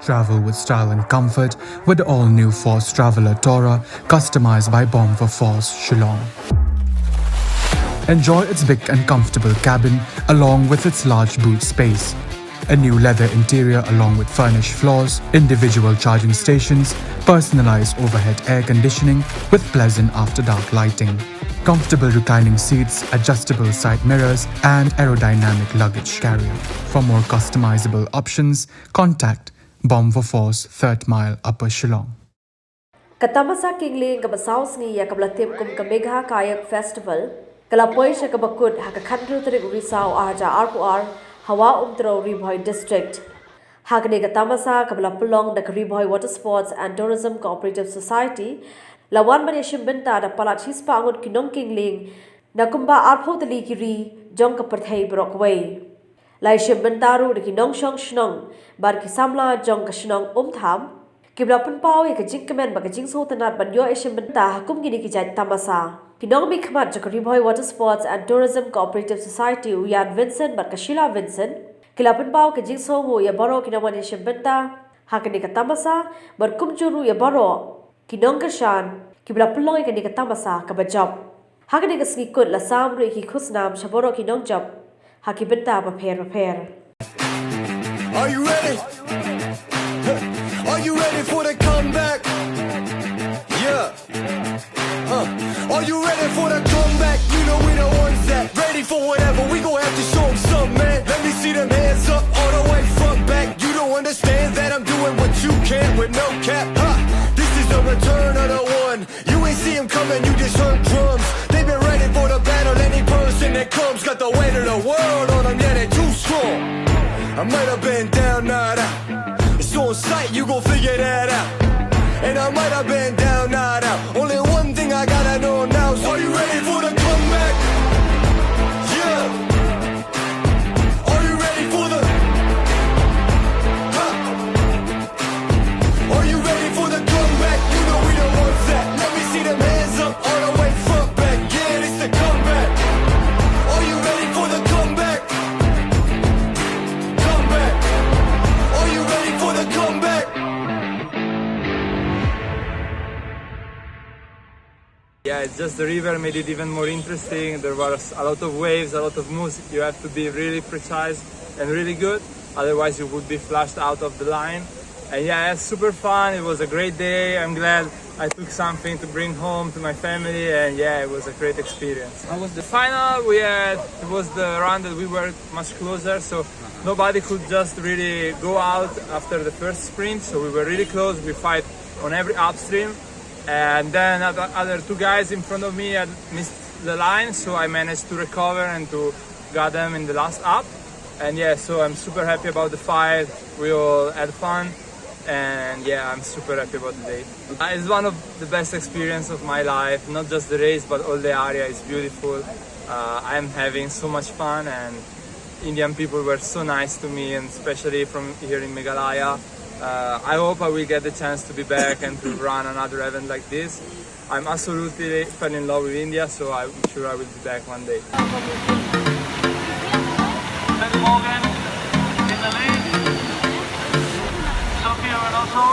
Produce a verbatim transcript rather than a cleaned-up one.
Travel with style and comfort with the all-new Force Traveler Tourer, customized by Bomb for Force, Shillong. Enjoy its big and comfortable cabin along with its large boot space. A new leather interior along with furnished floors, individual charging stations, personalized overhead air conditioning with pleasant after dark lighting. Comfortable reclining seats, adjustable side mirrors, and aerodynamic luggage carrier. For more customizable options, contact Bomb for Force, Third Mile, Upper Shillong. Ka tamasa Kingling kaba saw sngi ïa kaba la tip kum ka Megha Kayak Festival ka la poi sha kaba kut ha ka khathynriew tarik u Risaw ar hajar arphew ar ha Wah Umtrew, Ri Bhoi District. Ha kane ka tamasa kaba la pynlong da ka Ri Bhoi Water Sports and Tourism Cooperative Society la wan ban ïashim bynta da palat shispah ngut ki nong Kingling na kumba arphew tylli ki ri jong ka pyrthei baroh kawei. La ïashim bynta ruh da ki nongshong shnong bad ki samla jong ka shnong Umtham kiba la pynpaw ïa ka jingkmen bad ka jingsngewtynnat ban ïoh ïashim bynta ha kum kine ki jait tamasa. Ki nongmihkhmat jong ka Ri Bhoi Water Sports and Tourism Cooperative Society, u Ian Vincent bad ka Sheila Vincent, ki la pynpaw ka jingsngewnguh ïa baroh ki nongwan ïashim bynta ha kane ka tamasa bad kumjuh ruh ïa baroh ki nongkyrshan kiba la pynlong ïa kane ka tamasa kaba jop. Ha kane ka sngi kut la sam ruh ïa ki khusnam sha baroh ki nongjop ha ki bynta bapher bapher. Are you ready? Are you ready for the comeback? Yeah. Huh. Are you ready for the comeback? You know we the ones that ready for whatever. We gon' have to show 'em something, man. Let me see them hands up all the way front back. You don't understand that I'm doing what you can't with no cap. Ha! This is the return of the one. You ain't see 'em coming, you just heard drums. They've been ready for the battle. Any person that comes got the weight of the world on 'em. Yeah, they too strong. I might have been down, not out. It's on sight, you gon' figure that out. And I might have been down, not out. Only one thing I gotta know now is, are you ready for the comeback? Yeah. Are you ready for the, ha? Are you ready for the comeback? You know we the ones that, let me see them hands up all the way front back. Yeah, it's the comeback. Are you ready for the comeback? Comeback. Are you ready for the comeback? Yeah, it's just the river made it even more interesting. There was a lot of waves, a lot of moves. You have to be really precise and really good, otherwise you would be flushed out of the line. And yeah, it's super fun. It was a great day. I'm glad I took something to bring home to my family, and yeah, it was a great experience. How was the final? We had, it was the round that we were much closer, so nobody could just really go out after the first sprint. So we were really close. We fight on every upstream, and then other, other two guys in front of me had missed the line, so I managed to recover and to got them in the last up. And yeah, so I'm super happy about the fight. We all had fun, and yeah, I'm super happy about the day. Uh, it's one of the best experience of my life. Not just the race, but all the area is beautiful. Uh, I'm having so much fun, and Indian people were so nice to me, and especially from here in Meghalaya. Uh, I hope I will get the chance to be back and to run another event like this. I'm absolutely fell in love with India, so I'm sure I will be back one day. Morgan in the lead. Sophia Renoso.